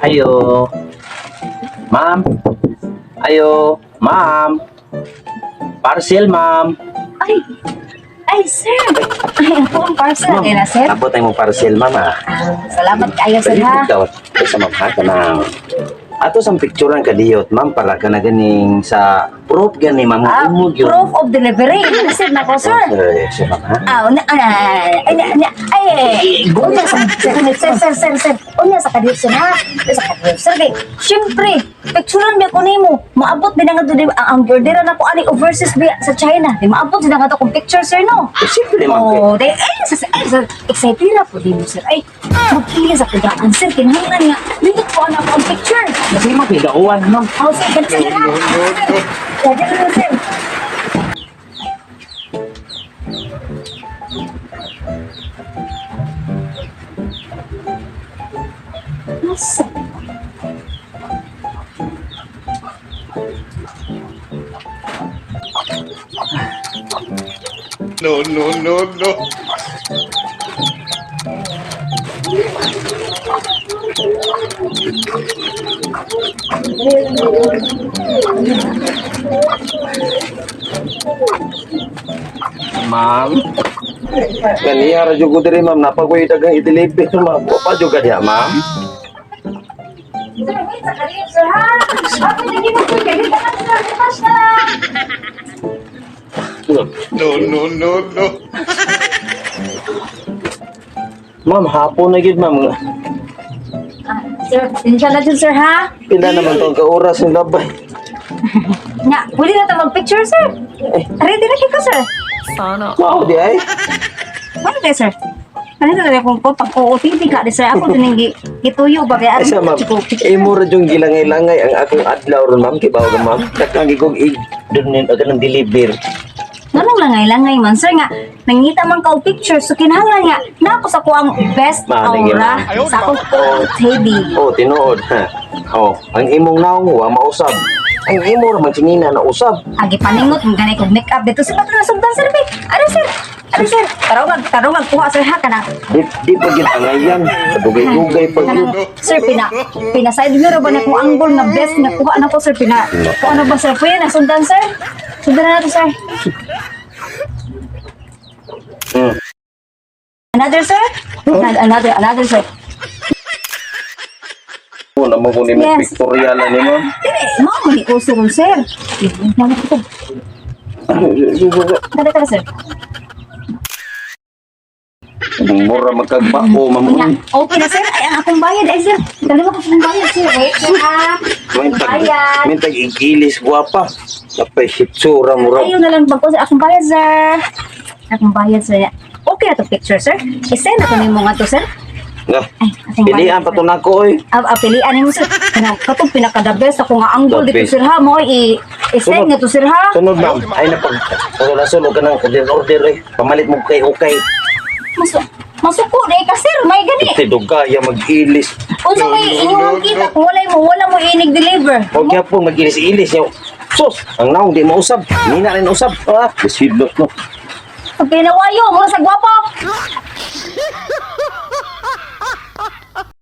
Ayo. Ma'am. Ayo. Ma'am. Parcel, ma'am. Ay! Ay, sir! Ay, ako ang parcel. Ma'am, na, sir. Abot tayo mong parcel, ma'am, ah. Ah, salamat kayo, sir, ha? Ikaw, sa ma'am, ha? Kanang ato sa picturean kadiyot, ma'am, para ka na ganing sa proof gani, ma'am. Ah, Imo gyud. proof of delivery. Ano, sir, nako, sir. Oh, sir, sir, ma'am, ha? Ah, una, ah, ay, na, na, ay, ay, una sa, sir, sir, sir, sir, sir, una sa kadiyot, sir, ha? Sa kadiyot, sir, kay, syempre, picturean ba ko nimo, maabot din nga doon, ang orderan na ko ani overseas ba sa China, di maabot din nga to kung picture, sir, no? Eh, siyempre, ma'am. Kay- Oh, dahil, ay, sa, ay, sa, excited na po din mo, sir. Ay, magpili sa kudaan, sir, kinahanglan nga, dito po na ako ang picture. Kasi, ma'am, higauan, ma'am. Oh, sir, ganito, sir, ha? Sir, ganito, sir. Nasa? No, no, no, no. Ma'am. Ganiya ra jud ko diri, ma'am. Napagoy dagang i-deliver, ma'am. Wa pa jud ka diha, ma'am. Sir, wait, sa kalip, sir, ha? Ako, hindi mo po, ganito ka, sir, bukas na lang. No, no, no, no. Ma'am, hapon na gyud, ma'am. Ah, sir, pasensya na dyan, sir, ha? Pila naman tong ka oras ng labay. Nga, pwede na ito mag-picture, sir. Eh. Ready na kita, sir. Wow, di ay. Ano kayo, sir? Ano ito kung ko pag OOTD ka, di sir, ako din yung gituyo ba kaya Ay sa ma'am, imo ra jung gilangay-langay ang akong adlaw ron, ma'am, kibaw ka, ma'am. Dakang gigog ig dun nin og kanang deliver. Nganong langay-langay man, sir, nga, nangita man ka og picture, so kinahanglan nga, nako sa ko ang best Mao, lagi, aura ma'am. sa akong OOTD. Oh, tinuod ha. Oh, ang imong naong wa mausab. Ang imo ra man sinina na usab. Agi paningot, ang ganay kog make-up dito. Sa bato na sugdan, sir, be. Ano, sir? Ano, sir? Tarungag, tarungag, kuha, sir, ha, kana. Di pa gyud angayan. Dugay-dugay pa gyud. Kanang, sir, pina side mirror ba na kung angle nga best nga kuha na ko, sir, pina, kuha na ba, sir? Pwede na, sundan, sir? Sundan na nato, sir. Another, sir? Another, another, sir. Mo na mo kung nimo Yes. pictorial ni ma'am. Dili, mao man ni uso ron, sir. Mao na ko. Tara, tara, sir. Mura magkagbao, ma'am. Unya, okay na, sir. Ay, ang akong bayad, ay, sir. Dali mo akong bayad, sir. Wait, sir, ha. Mintag, Bayad. mintag igilis gwapa. Napay hitsura mura. Ayaw na lang bago, sir. Akong bayad, sir. Akong bayad, sir. Okay na to picture, sir. I-send na to nimo nga to, sir. Nga. Ay, akong Pilian bayad, pa sir. to nako oy. Ah, ah, pilian nimo, sir. Kanang katong pinaka the best ako nga angle The dito, best. sir, ha. Mo i-send Sunod. nga to, sir, ha. Sunod, ma'am, ay napag sulod ka ng order order eh. Pamalit mo kay okay. Mas masuko na ka, sir. May gani. Iti dugaya mag-ilis. Unsa may inyong kita kung wala mo wala mo inig deliver. Huwag kaya po mag-ilis-ilis. Yaw. Sus, ang naong di mausab. Nina rin usab. Ah, bisidlot no. Pag pinawayo, mura sa gwapo.